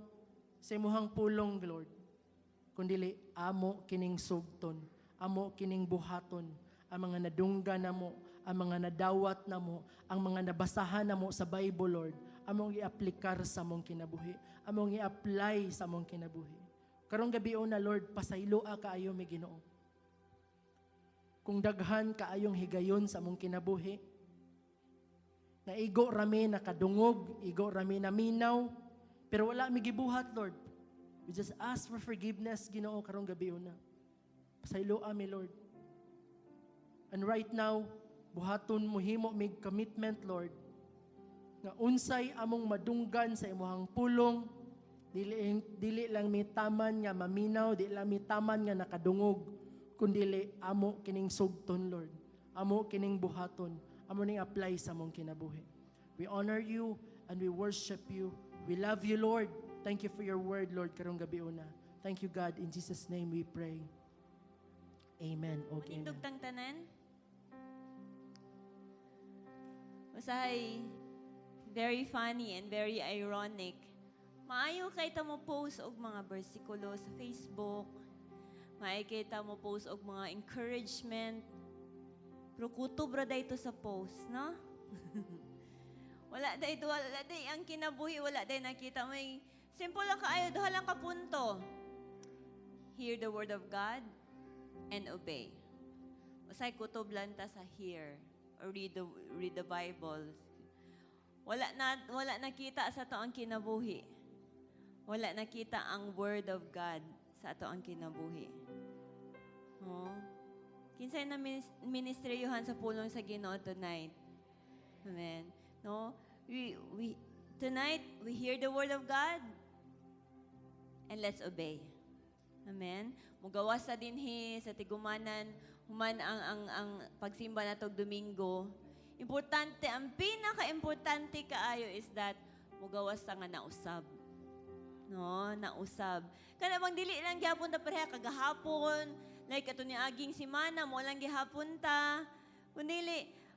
Speaker 2: sa imuhang pulong, Lord, kundili amo kining sugton, amo kining buhaton, ang mga nadunggan namo, ang mga nadawat namo, ang mga nabasahan namo sa Bible, Lord, among i-aplikar sa among kinabuhi, among i-apply sa among kinabuhi. Karong gabi una, Lord, pasayloa kaayo mi, Ginoo. Kung daghan kaayong higayon sa among kinabuhi, na igo rami nakadungog, igo rami naminaw, pero wala mi gibuhat, Lord. We just ask for forgiveness, Ginoo, karong gabi una. Pasayloa mi, Lord. And right now, buhaton mo himo mig commitment, Lord, nga unsay among madunggan sa imuhang pulong, dili lang mi taman nga maminaw, dili lang mi taman nga nakadungog, kundili amo kining sugton, Lord. Amo kining buhaton, amo ning apply sa among kinabuhi. We honor you and we worship you. We We love you, Lord. Thank you for your word, Lord, karong gabiuna. Thank you, God. In Jesus' name we pray. Amen. Okay,
Speaker 3: Manindog
Speaker 2: amen.
Speaker 3: Tang tanan. Usahay, very funny and very ironic. Maayo kay ta mo post og mga bersikulo sa Facebook. Maayo kay ta mo post og mga encouragement. Pero kutob ra dayto sa post, no? Wala dayto, wala day ang kinabuhi, wala day nakita. May simple lang kaayo, duha lang ka punto. Hear the word of God and obey. Usay kutob lang ta sa hear or read the Bible. Wala nakita sa ato ang kinabuhi. Wala nakita ang word of God sa ato ang kinabuhi. Oh. Kinsay na ministeryohan sa pulong sa Ginoo tonight? Amen. No? We tonight we hear the word of God and let's obey. Amen. Mugawas sa dinhi sa tigumanan human ang pagsimba natog Domingo. Importante, ang pinaka-importante kaayo is that mugawas ta nga nausab. No, nausab. Kana bang dili lang gyapon ta pareha kagahapon, like ato ni aging simana mo lang gihapon ta. Kundi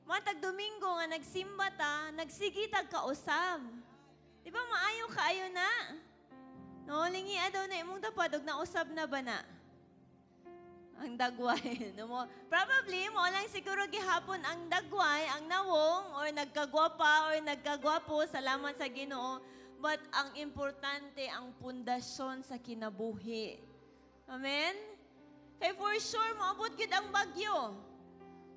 Speaker 3: matag Domingo nga nagsimba ta, nagsigi tag kausab. Di ba maayo kaayo na? No, lingi daw na imong tapad og nausab na ba na? Ang dagway. No mo, probably mo lang siguro gihapon ang dagway, ang nawong or nagkagwapa or nagkagwapo, salamat sa Ginoo. But ang importante, ang pundasyon sa kinabuhi. Amen? Kay for sure, moabot gyud ang bagyo.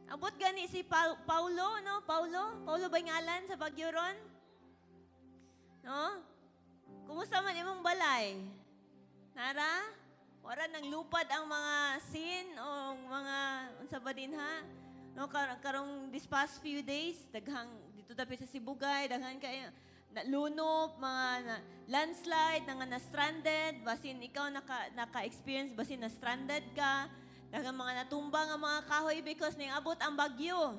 Speaker 3: Abot gani si Paulo, no? Paulo? Paulo ba yung ngalan sa bagyo ron? No? Kumusta man imong balay? Nara? Wala nang lupad ang mga sin o mga unsa ba din ha? No, karong this past few days, daghang dito dapit sa Sibugay, daghan kay na, lunop, mga na, landslide, nga na stranded, basin ikaw naka-experience, basin na stranded ka, daghang mga natumba nga mga kahoy because ning abot ang bagyo.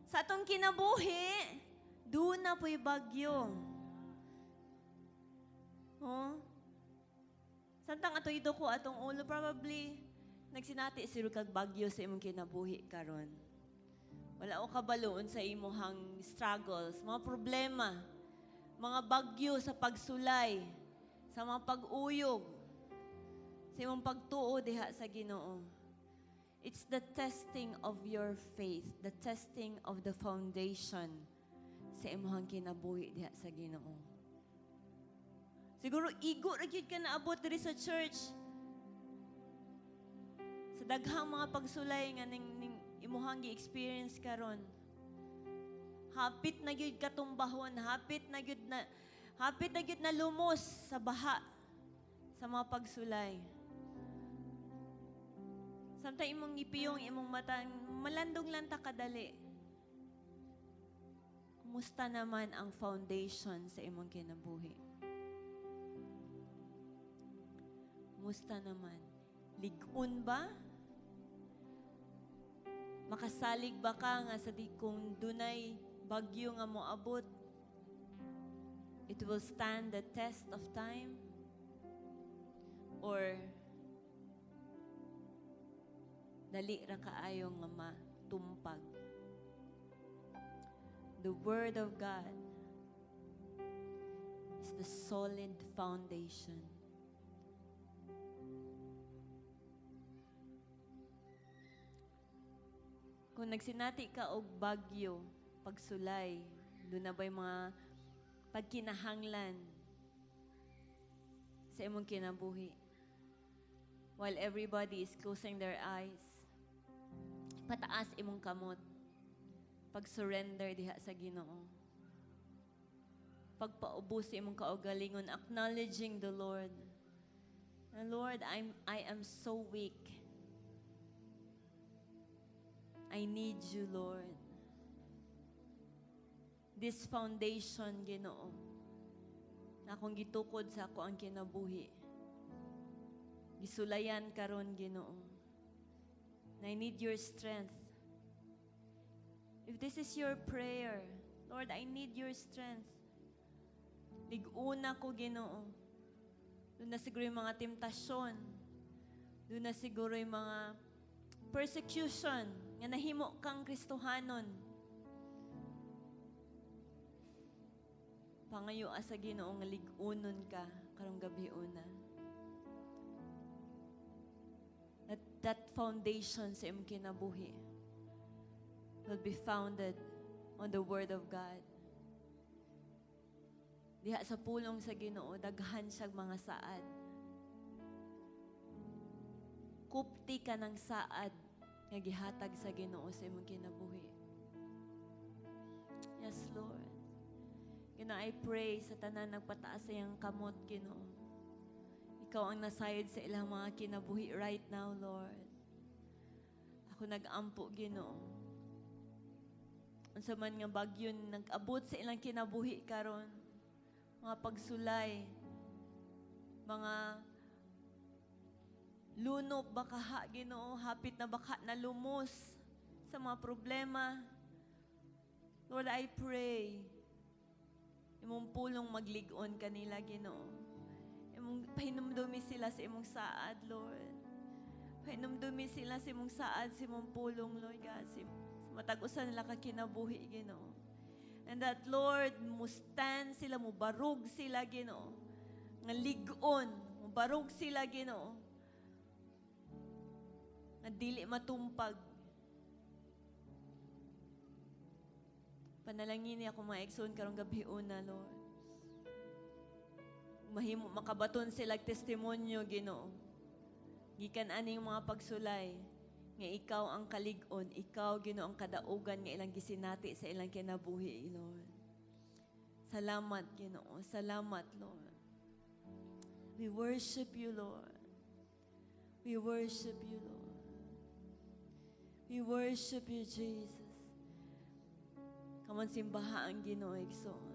Speaker 3: Sa atong kinabuhi, duna po'y bagyo. Oh? Samtang ato ko atong ulo, probably nagsinati siguro kag bagyo sa imong kinabuhi karon. Wala ko kabaloon sa imong struggles, mga problema, mga bagyo sa pagsulay, sa mga pag-uyog, sa imong pagtuo diha sa Ginoo. It's the testing of your faith, the testing of the foundation sa imong kinabuhi diha sa Ginoo. Siguro igo ra gyud ka naabot diri sa church. Sa daghang mga pagsulay nga ning imuhang gi-experience karon. Hapit na gyud katumbahon, hapit na gyud na lumos sa baha sa mga pagsulay. Samtang imong gipiyong imong mata, malandong lang ta kadali. Kumusta naman ang foundation sa imong kinabuhi? Kumusta naman? Lig-on ba? Makasalig ba ka nga sa di kung dunay bagyo nga moabot? It will stand the test of time? Or dali ra kaayo nga matumpag? The Word of God is the solid foundation. Kung nagsinati ka og bagyo, pagsulay, doon na ba'y mga pagkinahanglan sa imong kinabuhi? While everybody is closing their eyes, pataas imong kamot, pag-surrender diha sa Ginoo. Pagpaubos sa imong kaugalingon, acknowledging the Lord. Na, Lord, I am so weak. I need you, Lord. This foundation, Ginoo, na akong gitukod sa ako ang kinabuhi. Gisulayan karon, Ginoo. And I need your strength. If this is your prayer, Lord, I need your strength. Lig-una ko, Ginoo. Duna siguro yung mga temptasyon. Duna siguro yung mga persecution nga nahimo kang Kristohanon. Pangayo sa Ginoo nga lig-unon ka karong gabi una. That foundation sa imong kinabuhi will be founded on the Word of God. Diha sa pulong sa Ginoo, daghan siyang mga saad. Kupti ka ng saad nga gihatag sa Ginoo sa imong kinabuhi. Yes, Lord. Ginoo, I pray sa tanan nagpataas sa iyang kamot, Ginoo. Ikaw ang nasayod sa ilang mga kinabuhi right now, Lord. Ako nag-ampo, Ginoo. Unsa man nga bagyo nag-abot sa ilang kinabuhi karon, mga pagsulay, mga lunop baka, Ginoo, hapit na baka na lumos sa mga problema. Lord, I pray, imong pulong maglig-on kanila, Ginoo. Imong pahinumdumi sila sa imong saad, Lord. Pahinumdumi sila sa imong saad, sa imong pulong, Lord God. Sa matag-usa nila ka kinabuhi, Ginoo. And that, Lord, mustand sila, mubarug sila, Ginoo. Nga lig-on, mubarug sila, Ginoo. Nga dili matumpag. Panalangin niya akong mga igsoon karong gabi una, Lord. Mahimo makabaton sila testimonyo, Ginoo. Gikan aning mga pagsulay nga ikaw ang kalig-on, ikaw, Ginoo, ang kadaugan nga ilang gisinati sa ilang kinabuhi, Lord. Salamat, Ginoo. Salamat, Lord. We worship you, Lord. We worship you, Lord. We worship you, Jesus. Come on, simbaha ang Ginoo, igsoon.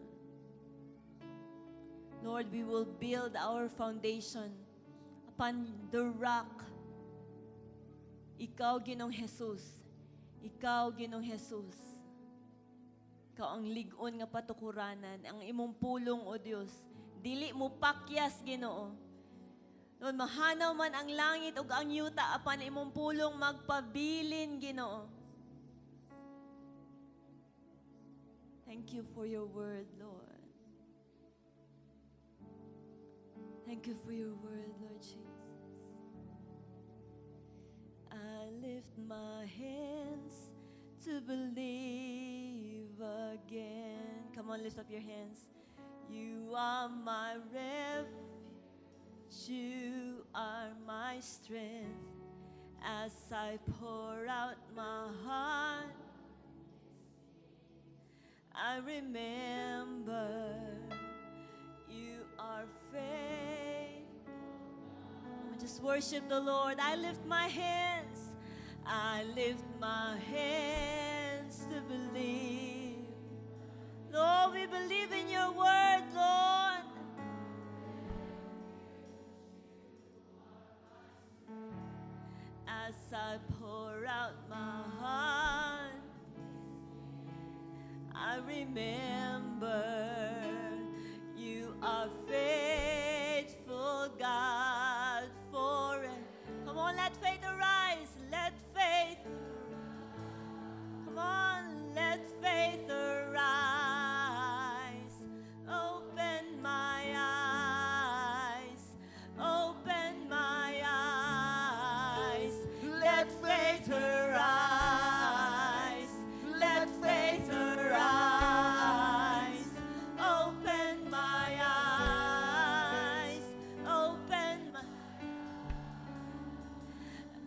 Speaker 3: Lord, we will build our foundation upon the rock. Ikaw, Ginoong Jesus. Ikaw, Ginoong Jesus. Ikaw ang lig-on nga patukuranan, ang imong pulong, O Dios. Dili mo pakyas, Ginoo. Lord, mahanaw man ang langit ug ang yuta apan imong pulong magpabilin, Ginoo. Thank you for your word, Lord. Thank you for your word, Lord Jesus. I lift my hands to believe again. Come on, lift up your hands. You are my refuge. You are my strength. As I pour out my heart, I remember you are faithful. Just worship the Lord. I lift my hands. I lift my hands to believe. Lord, we believe in your word, Lord. As I pour out my heart, I remember you are faithful, God, forever. Come on, let faith arise. Let faith. Come on, let faith arise. Open my eyes. Open my eyes. Let faith arise. Let faith arise. Open my eyes. Open my.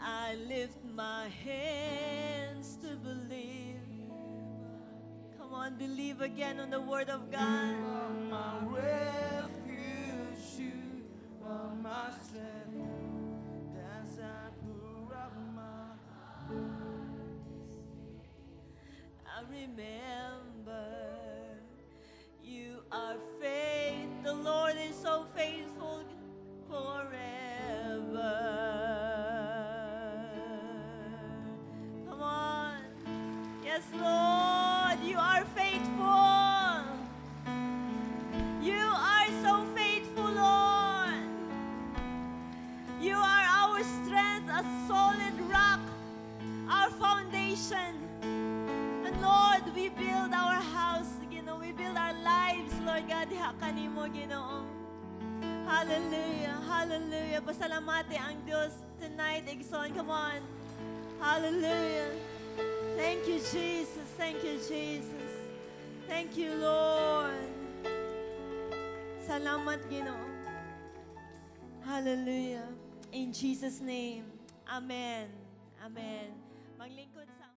Speaker 3: I lift my hands to believe. Come on, believe again on the word of God.
Speaker 1: You are my refuge, you are my strength. As I pour out my heart,
Speaker 3: I remember you are faith. The Lord is so faithful forever. Come on. Yes, Lord, you are faithful. You We build our house, Ginoo. We build our lives, Lord God, diha kanimo, Ginoo. Hallelujah. Hallelujah. Pasalamati ang Diyos tonight, igsoon. Come on. Hallelujah. Thank you, Jesus. Thank you, Jesus. Thank you, Lord. Salamat, Ginoo. Hallelujah. In Jesus' name. Amen. Amen. Maglingkod.